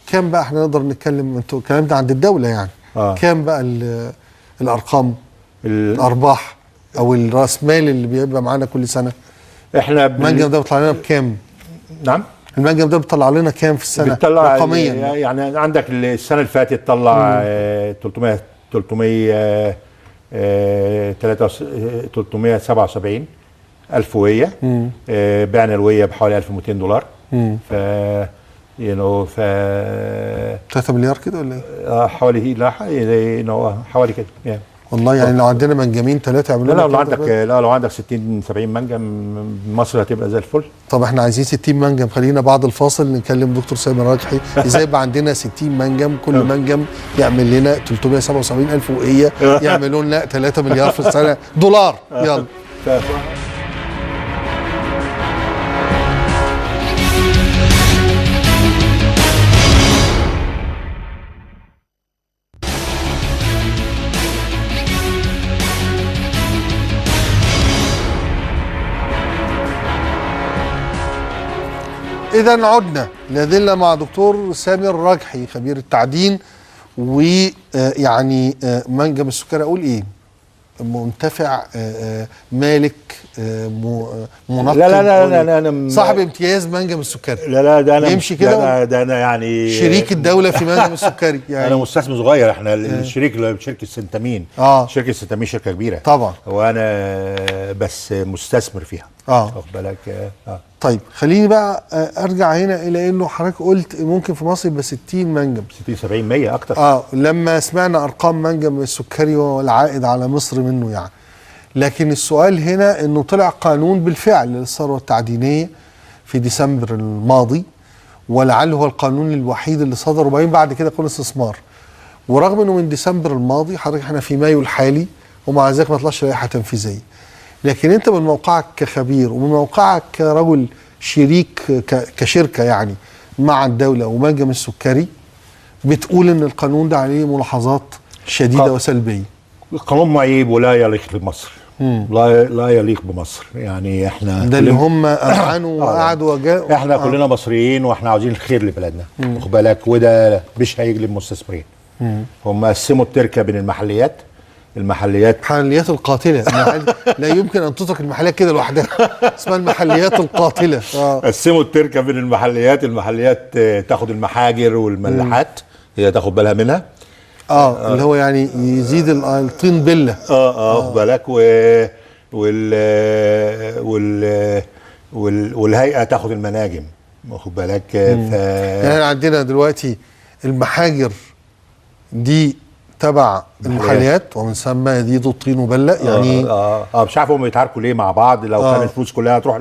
كام بقى احنا نقدر نتكلم؟ انتوا الكلام ده عند الدولة يعني. كام بقى الارقام، الارباح او الراس مال اللي بيبقى معانا كل سنة؟ احنا المنجم ده بيطلع لنا بكام؟ نعم، المنجم ده بيطلع لنا كام في السنة بيطلع رقميا؟ يعني عندك السنة اللي فاتت طلع 377 ألف وقية. بعنا الوقية بحوالي $1200. ف ف 3 مليار كده ولا ايه؟ حوالي، لا حوالي كده يعني. والله يعني لو عندنا منجمين 3 يعملوا لنا. لا لو عندك، لا لو عندك 60 70 منجم مصر هتبقى زي الفل. طب احنا عايزين 60 منجم. خلينا بعد الفاصل نكلم دكتور سامي الراجحي ازاي يبقى عندنا 60 منجم، كل منجم يعمل لنا 377 ألف وقية، يعملوا لنا 3 مليار في السنة دولار. يلا. إذا عدنا لازلنا مع دكتور سامي الراجحي خبير التعدين، ويعني منجم السكري أقول إيه؟ منتفع، مالك، منقب، لا لا لا لا، أنا صاحب امتياز منجم السكري. لا لا، ده أنا يمشي كده، ده أنا يعني شريك الدولة في منجم السكري يعني. أنا مستثمر صغير، إحنا الشريك شركة سنتامين. شركة سنتامين شركة كبيرة طبعا، وأنا بس مستثمر فيها. واخد بالك؟ طيب خليني بقى ارجع هنا الى انه حضرتك قلت ممكن في مصر يبقى 60 منجم، 60 70 100 اكتر. لما سمعنا ارقام منجم السكري والعائد على مصر منه يعني. لكن السؤال هنا انه طلع قانون بالفعل للثروه التعدينيه في ديسمبر الماضي، ولعله هو القانون الوحيد اللي صدر، وبعدين بعد كده قانون استثمار. ورغم انه من ديسمبر الماضي، حضرتك احنا في مايو الحالي، ومع ذلك ما طلعش لائحة تنفيذية. لكن انت من موقعك كخبير ومن موقعك كرجل شريك كشركة يعني مع الدولة ومنجم السكري، بتقول ان القانون ده عليه ملاحظات شديدة وسلبيه. القانون معيب ولا يليق بمصر. لا يليق بمصر. يعني احنا ده اللي هم اذعنوا وقعدوا وجاءوا. احنا كلنا مصريين واحنا عاوزين الخير لبلدنا، واخد بالك؟ وده مش هيجلب مستثمرين. هم قسموا التركة بين المحليات. المحليات، المحليات القاتلة. لا يمكن ان تترك المحليات كده لوحدها، اسمها المحليات القاتلة. قسموا التركة بين المحليات، المحليات تاخد المحاجر والملاحات، هي تاخد بالها منها. اللي هو يعني يزيد الطين بله. واخد بالك، وال والهيئة تاخد المناجم، واخد بالك. يعني عندنا دلوقتي المحاجر دي تبع المحليات، ومن ثم يزيدوا الطين وبله. يعني مش عارف هم بيتعاركوا ليه مع بعض. لو كان الفلوس كلها هتروح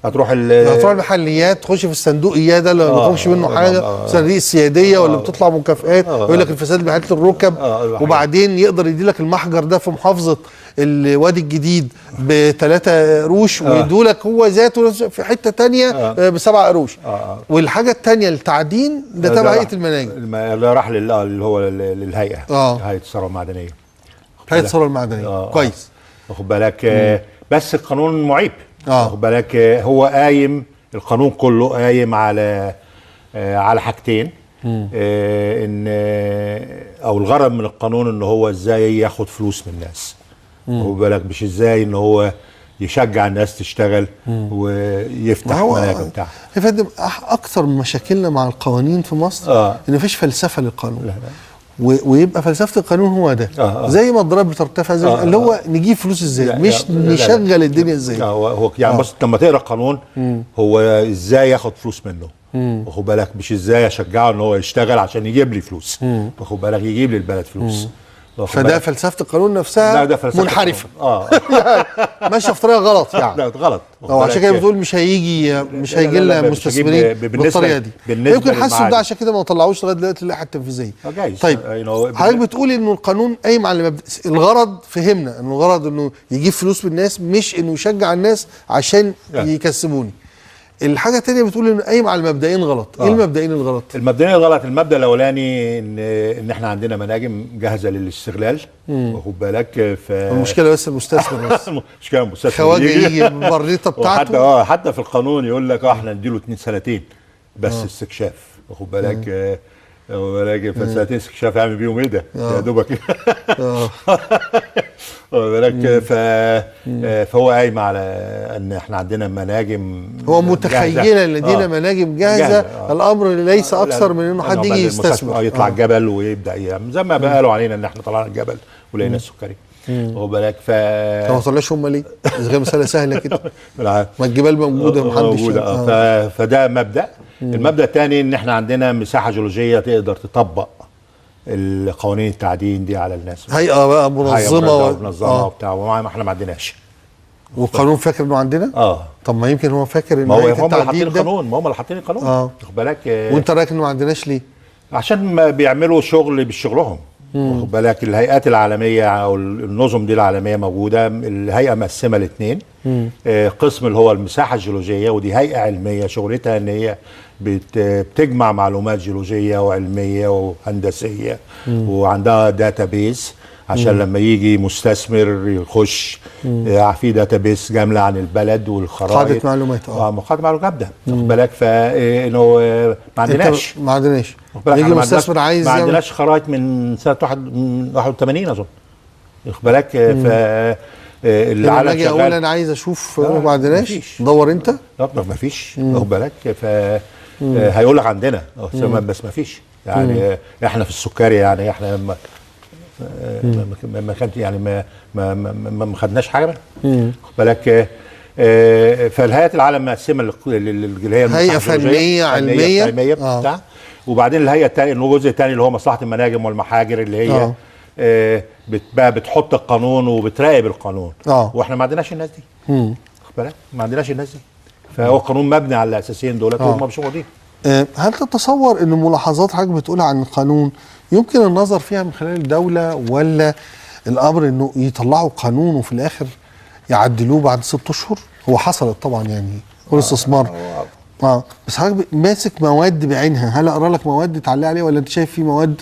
هتروح المحليات، تخش في الصندوق اياه ده اللي ما بيخرجش منه حاجة، صناديق السياديه ولا بتطلع مكافئات، يقول لك الفساد بيحط الركب. وبعدين يقدر يدي لك المحجر ده في محافظة الوادي الجديد ب3 قروش، ويدوا لك هو ذاته في حتة ثانية ب7 قروش. والحاجة الثانية التعدين ده تبع هيئة المناجم، اللي راح اللي هو للهيئة، هيئة الثروة المعدنية. هيئة الثروة المعدنية. كويس، واخد بالك. بس القانون معيب، واخد بالك. هو قايم، القانون كله قايم على على حاجتين. ان او الغرض من القانون ان هو ازاي ياخد فلوس من الناس، واخد بالك، مش ازاي ان هو يشجع الناس تشتغل ويفتح مناجم بتاعها. يا فندم، اكثر مشاكلنا مع القوانين في مصر ان مفيش فلسفة للقانون. لا. ويبقى فلسفة القانون هو ده. زي ما الضرائب بترتفع، زي اللي هو نجيب فلوس ازاي، مش نشغل الدنيا ازاي. هو يعني بص، لما تقرا القانون هو ازاي ياخد فلوس منه، واخد بالك، مش ازاي اشجعه ان هو يشتغل عشان يجيب لي فلوس، واخد بالك، يجيب لي البلد فلوس. فده فلسفة القانون نفسها. لا، ده فلسفة منحرفة. ماشية في طريقه غلط يعني. لا غلط. عشان كده بتقول مش هيجي لنا مستثمرين بالطريقة دي. يمكن حسوا ده، عشان كده ما طلعوش لغاية دلوقتي اللائحة التنفيذية. طيب، حضرتك بتقول انه القانون قايم على مبدأ الغرض، فهمنا انه الغرض انه يجيب فلوس بالناس، مش انه يشجع الناس عشان يكسبوني. الحاجة الثانية بتقول انه قايم على المبدئين غلط. ايه المبدئين الغلط؟ المبدئين الغلط، المبدا الاولاني ان احنا عندنا مناجم جاهزة للاستغلال، واخد بالك. المشكلة بس المستثمر، بس المشكلة المستثمر خواجه يجي بالبريطه بتاعته. حتى في القانون يقول لك احنا نديله 2 سنتين بس استكشاف، واخد بالك. واخد بالك، فسنتين استكشاف يعمل بيهم ايه ده؟ يا دوبك. واخد بالك. فهو قايم على ان احنا عندنا مناجم، هو متخيله ان لدينا مناجم جاهزة. الامر ليس اكثر من انه حد يجي يستثمر، يطلع الجبل ويبدا يعمل زي ما قالوا علينا ان احنا طلعنا الجبل ولقينا السكري، واخد بالك. ما طلعش هم ليه؟ اذا كان مسالة سهلة كده، ما الجبال موجودة، محدش موجودة. فده مبدا. المبدا الثاني ان احنا عندنا مساحة جيولوجيه تقدر تطبق القوانين التعدين دي على الناس. هيئة بقى منظمة منظمة وبتاع، وما احنا ما عندناش. والقانون فاكر انه عندنا؟ طب ما يمكن هو فاكر ان هو هم اللي حاطين القانون، ما هم اللي حاطين القانون. واخد بالك. وانت رايك انه ما عندناش ليه؟ عشان ما بيعملوا شغل بشغلهم، واخد بالك. الهيئات العالمية او النظم دي العالمية موجودة، الهيئة مقسمة لاثنين. قسم اللي هو المساحة الجيولوجيه، ودي هيئة علمية شغلتها ان هي بتجمع معلومات جيولوجيه وعلميه وهندسيه، وعندها database عشان لما يجي مستثمر يخش في database جامله عن البلد والخرائط، قاعدة معلومات. قاعدة معلومات جامدة، واخد بالك. فانه ما عندناش، ما عندناش. يجي مستثمر عايز، ما عندناش خرائط من سنة 81 اظن، واخد بالك. ف العالم شغال. اقول انا عايز اشوف، ما عندناش. دور انت. لا ما فيش، واخد بالك. ف هيقول لك عندنا، بس ما فيش يعني. احنا في السكري يعني، احنا ما كانت يعني ما ما ما, ما خدناش حاجة منها، واخد بالك. فالهيئات العالم مقسمة اللي هي هيئة فنية علمية بتاع، وبعدين الهيئة الثانية الجزء الثاني اللي هو مصلحة المناجم والمحاجر اللي هي بتحط القانون وبتراقب القانون. واحنا ما عندناش الناس دي، واخد بالك، ما عندناش الناس دي. فهو القانون مبني على الاساسيين دولت وهم مش موجودين. هل تتصور ان ملاحظات حضرتك بتقولها عن القانون يمكن النظر فيها من خلال الدولة، ولا الامر انه يطلعوا قانون وفي الاخر يعدلوه بعد 6 اشهر؟ هو حصلت طبعا يعني كل استثمار. بس حضرتك ماسك مواد بعينها، هل اقرا لك مواد تعلق عليها، ولا انت شايف في مواد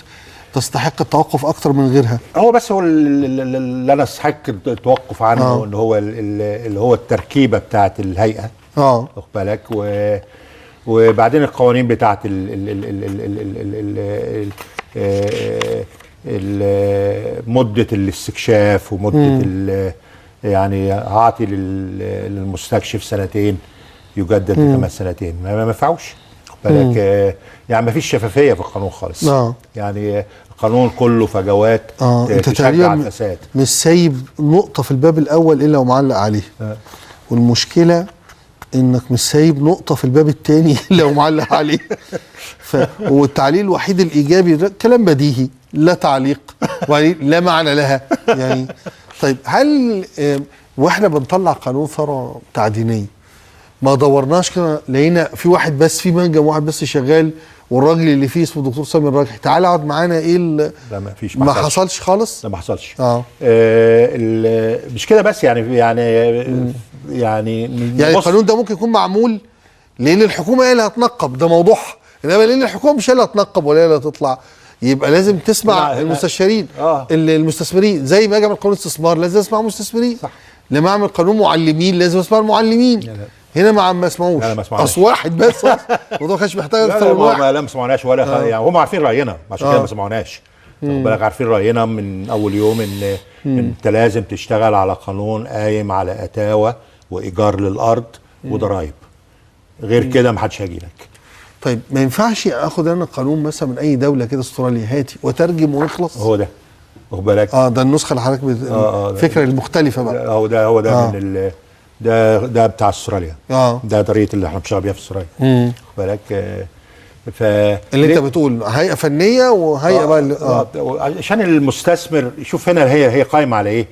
تستحق التوقف اكتر من غيرها؟ هو بس هو اللي انا استحق التوقف عنه ان هو اللي هو التركيبة بتاعه الهيئة، واخد بالك، وبعدين القوانين بتاعه ال ال ال ال ال ال مده الاستكشاف ومده يعني اعطي للمستكشف سنتين يجدد كمان سنتين، ما ينفعوش. بالك يعني ما فيش شفافية في القانون خالص. يعني القانون كله فجوات. انت تقريبا الفساد. مش سايب نقطة في الباب الاول الا ومعلق عليه. والمشكلة انك مش سايب نقطة في الباب الثاني الا ومعلق عليه. والتعليق الوحيد الايجابي ده كلام بديهي لا تعليق لا معنى لها يعني. طيب هل واحنا بنطلع قانون ثروة تعدينيه ما دورناش كده لقينا في واحد بس، في منجم واحد بس شغال، والراجل اللي فيه اسمه الدكتور سامي الراجحي، تعال اقعد معانا ايه؟ لا ما فيش، ما حصلش خالص. لا ما حصلش. مش كده بس، يعني يعني يعني يعني القانون ده ممكن يكون معمول لان الحكومة هي اللي هتنقب، ده موضوعها، انما لان الحكومة مش هي اللي هتنقب ولا هي اللي هتطلع، يبقى لازم تسمع المستشارين، المستثمرين. زي ما اجي اعمل قانون استثمار لازم اسمع مستثمرين، صح. لما اعمل قانون معلمين لازم اسمع المعلمين. لا. هنا ما سمعوش، اصل واحد بس الموضوع ما كانش محتاج اكتر من واحد. لا ما سمعناش ولا يعني هم عارفين راينا عشان كده ما سمعوناش. خد بالك، عارفين راينا من اول يوم ان انت لازم تشتغل على قانون قايم على اتاوه وايجار للارض وضرايب، غير كده ما حدش هيجي لك. طيب ما ينفعش اخد انا قانون مثلا من اي دولة كده، استراليا، هاتي وترجم ونخلص؟ هو ده، واخد بالك. ده النسخة اللي حضرتك الفكرة المختلفة بقى. هو ده، هو ده من ده بتاع استراليا. ده طريقه اللي احنا بنشتغل بيها في استراليا. واخد بالك. ف اللي انت بتقول هيئة فنية وهيئة بقى عشان المستثمر يشوف هنا هي قايمة على ايه.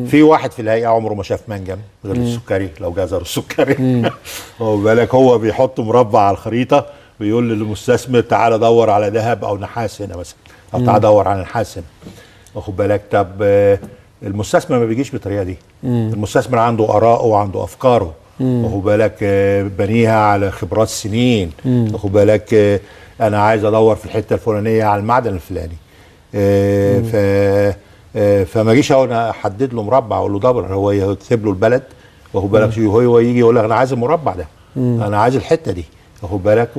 في واحد في الهيئة عمره ما شاف منجم غير السكري، لو جزر السكري. واخد بالك، هو بيحط مربع على الخريطة بيقول للمستثمر تعالى دور على ذهب او نحاس هنا مثلا، او تعالى دور على نحاس هنا. واخد بالك. طب المستثمر ما بيجيش بالطريقة دي. المستثمر عنده آراءه وعنده افكاره، واخد بالك، بنيها على خبرات سنين. واخد بالك، انا عايز ادور في الحتة الفلانية على المعدن الفلاني. فما اجيش انا احدد له مربع اقول له دبر، هو يكتب له البلد، واخد بالك، هو يجي يقول لك انا عايز المربع ده، انا عايز الحتة دي، واخد بالك،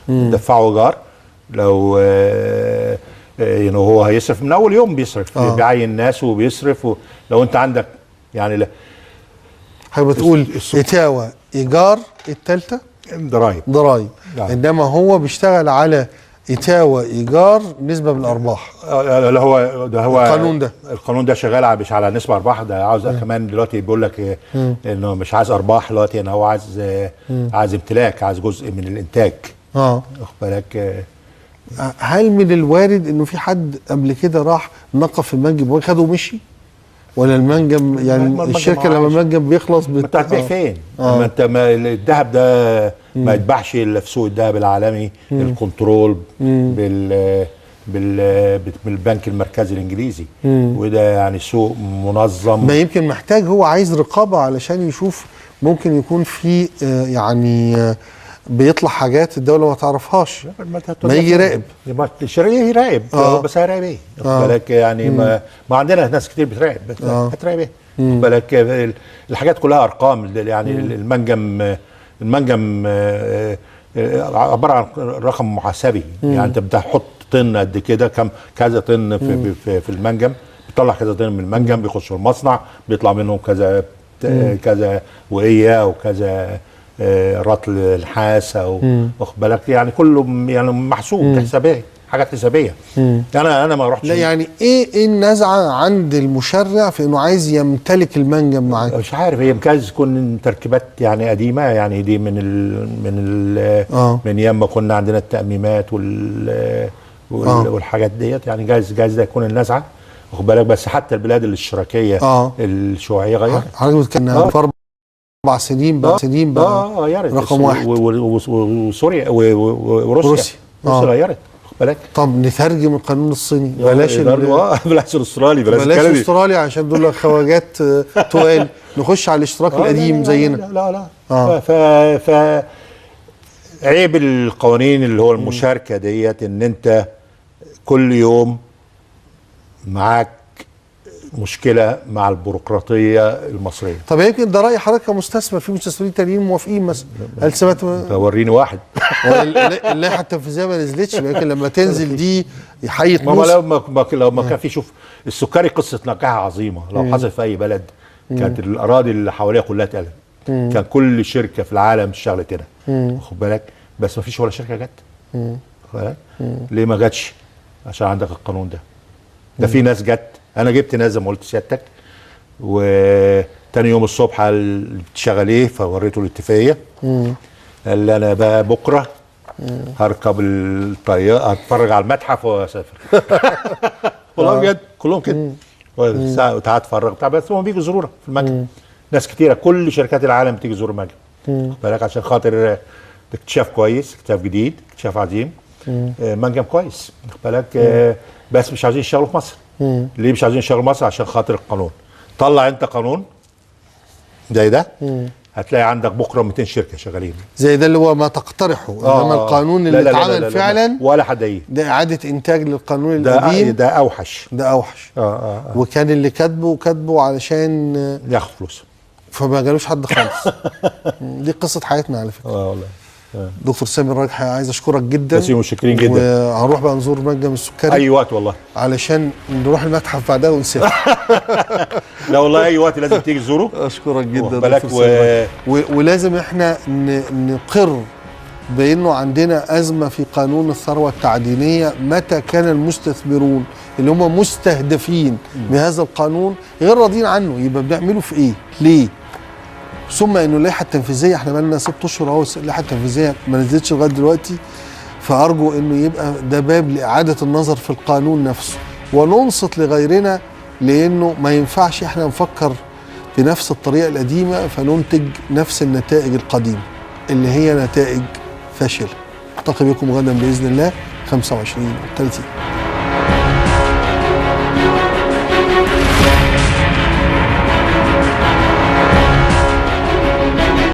ودفعه ايجار. لو يعني هو هيصرف من اول يوم، بيصرف، بيعين ناس وبيصرف. لو انت عندك يعني لا، حضرتك بتقول اتاوه، ايجار، الثالثة ضرايب. انما هو بيشتغل على اتاوه، ايجار، نسبه من الارباح. لا هو ده، هو القانون ده، القانون ده شغال مش على نسبه ارباح، ده عاوز كمان دلوقتي بيقول لك انه مش عايز ارباح دلوقتي، ان هو عايز عايز امتلاك، عايز جزء من الانتاج. واخد بالك. هل من الوارد انه في حد قبل كده راح نقف في المنجم وخده ومشي؟ ولا المنجم يعني الشركة لما المنجم بيخلص ما انت هتبيع فين؟ ما انت الذهب ده ما يتباعش الا في سوق الذهب العالمي، ال control بالبنك المركزي الانجليزي، وده يعني سوق منظم. ما يمكن محتاج، هو عايز رقابه علشان يشوف ممكن يكون في يعني بيطلع حاجات الدولة ما تعرفهاش، ما يجي يراقب. الشرعية يراقب، بس هيراقب ايه؟ بالك يعني ما عندنا ناس كتير بتراقب، هتراقب ايه؟ بالك الحاجات كلها ارقام يعني. المنجم عبارة عن رقم محاسبي، يعني انت بتحط طن قد كده، كم كذا طن في المنجم، بتطلع كذا طن من المنجم، بيخش المصنع بيطلع منهم كذا كذا وقيه وكذا رطل نحاس، او واخد بالك، يعني كله يعني محسوب حسابيه، حاجات حسابيه. انا ما رحتش. لا يعني ايه النزعة عند المشرع في انه عايز يمتلك المنجم معاك؟ مش عارف، هي جايز تكون تركيبات يعني قديمة، يعني دي من ال من ال من ايام ما كنا عندنا التأميمات والحاجات ديت، يعني جايز ده يكون النزعة، واخد بالك. بس حتى البلاد الاشتراكية الشيوعية غيرت. حضرتك كان في 4 سنين بقى، سنين بقى غيرت رقم واحد. وسوريا وروسيا غيرت، واخد بالك. طب نترجم القانون الصيني، بلاش بلاش الاسترالي، بلاش الاسترالي عشان دول خواجات تقال، نخش على الاشتراك القديم زينا. لا لا لا. ف عيب القوانين اللي هو المشاركة ديت، ان انت كل يوم معاك مشكلة مع البيروقراطية المصرية. طب يمكن ده راي حضرتك كمستثمر، في مستثمرين تانيين موافقين مثلا؟ هل سمعت؟ وريني واحد. اللائحة التنفيذية ما نزلتش، يمكن لما تنزل دي حيت مصر. لو ما كان في، شوف السكري قصة نجاحها عظيمة، لو حصل في اي بلد كانت الاراضي اللي حواليها كلها اتقلبت، كان كل شركة في العالم اشتغلت هنا، واخد بالك؟ بس ما فيش ولا شركة جت. واخد بالك؟ ليه ما جاتش؟ عشان عندك القانون ده. ده في ناس جت، انا جبت ناس زي ما قلت سيادتك، وتاني يوم الصبح قال بتشتغل ايه؟ فوريته الاتفاقية. قال لي انا بقى بكره هركب الطيارة هتفرج على المتحف واسافر. والله بجد كلهم كده، تعال اتفرج بتاع، بس هم بيجوا يزورونا في المنجم. ناس كتيرة، كل شركات العالم بتيجي تزور المنجم، بالك؟ عشان خاطر اكتشاف كويس، اكتشاف جديد، اكتشاف عظيم، منجم كويس، بالك؟ بس مش عايزين يشتغلوا في مصر. ليه مش عايزين يشتغلوا في مصر؟ عشان خاطر القانون. طلع انت قانون زي ده هتلاقي عندك بكره 200 شركة شغالين زي ده اللي هو ما تقترحه. انما القانون اللي اتعمل فعلا ولا حد ايه، ده اعاده انتاج للقانون القديم. ده اوحش، ده اوحش. وكان اللي كاتبه علشان ياخد فلوس، فما جالوش حد خالص. دي قصة حياتنا على فكرة. والله. دكتور سامي الراجحي، عايز اشكرك جدا. متشكرين جدا. وهنروح بقى نزور منجم السكري اي وقت والله، علشان نروح المتحف بعدها ونسافر. لا والله اي وقت لازم تيجي تزوره. اشكرك جدا دكتور سامي. ولازم احنا نقر بانه عندنا ازمة في قانون الثروة التعدينيه. متى كان المستثمرون اللي هم مستهدفين بهذا القانون غير راضيين عنه، يبقى بنعمله في ايه؟ ليه؟ ثم انه اللائحة التنفيذية احنا بقالنا 6 اشهر اهو اللائحة التنفيذية ما نزلتش لغاية دلوقتي، فارجو انه يبقى ده باب لاعادة النظر في القانون نفسه وننصت لغيرنا، لانه ما ينفعش احنا نفكر بنفس الطريقة القديمة فننتج نفس النتائج القديمة اللي هي نتائج فاشلة. التقي بكم غدا باذن الله 25:30.